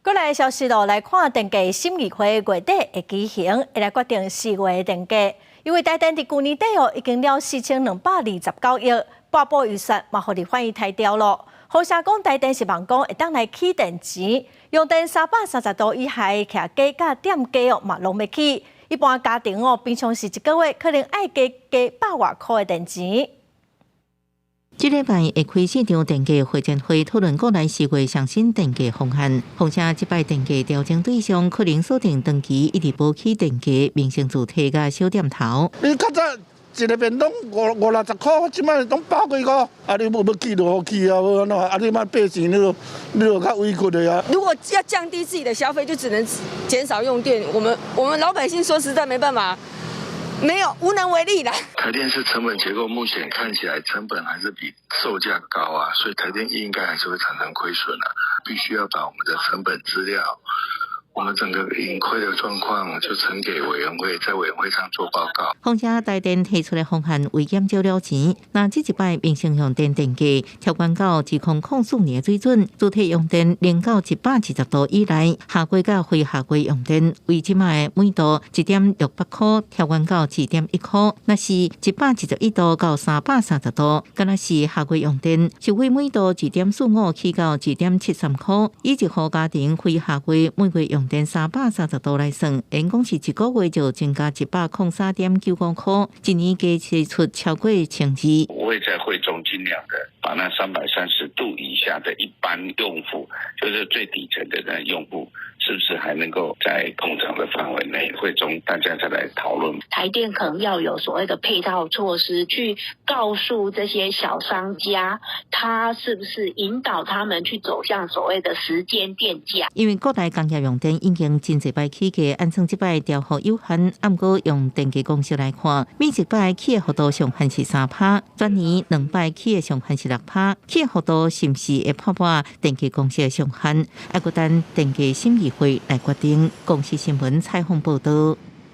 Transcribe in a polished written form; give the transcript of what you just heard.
閣來消息囉，來看電價審議會月底會舉行，會來決定四月的電價。因為台電佇舊年底哦，已經了4229億，撥補預算嘛，予立法院刣掉囉。予聲講台電是望講會當來起電錢，用電330度以下徛家佮店家哦，嘛攏欲起。一般家庭哦，平常時一個月可能愛加加百外箍的電錢。這禮拜會開市場電價會前會討論國內四月上新電價方案，況且這擺電價調整對象可能鎖定長期一直無起電價民生主體佮小店頭。你較早一个便當五五六十箍，這擺攏百幾箍，啊你欲欲起就予起啊，欲按怎？啊你莫百姓你就較委屈的啊。如果要降低自己的消費，就只能減少用電。我們老百姓說實在沒辦法。沒有無能為力啦。台電是成本結構，目前看起來成本還是比售價高啊，所以台電應該還是會產生虧損啊。必須要把我們的成本資料，我們整個盈虧的狀況就呈給委員會，在委員會上做報告。況且台電提出的方案為減少了錢，若這一擺民生用電電價調懸到2004年的水準，主體用電零到120度以內，夏季佮非夏季用電為這擺每度1.68箍調懸到2.1箍，若是121度到330度，敢若是夏季用電，收費每度2.45起到2.73箍，以一戶家庭非夏季每月用電330度來算，等於講是一個月就增加103.95箍，一年加支出超過1200。我會在會中盡量的把那330度以下的一般用戶，就是最底層的那用戶，是不是還能夠在控場的範圍內？會中大家再來討論。台電可能要有所謂的配套措施，去告訴這些小商家，他是不是引導他們去走向所謂的時間電價？因為國內工業用電已經真濟擺起價，按算這擺調幅有限，毋過用電價公式來看，每一擺起的幅度上限是3趴，全年兩擺起的上限是6趴，起的幅度是毋是會破破電價公式的上限？猶閣等電價審議會來決定。公視新聞採訪報導。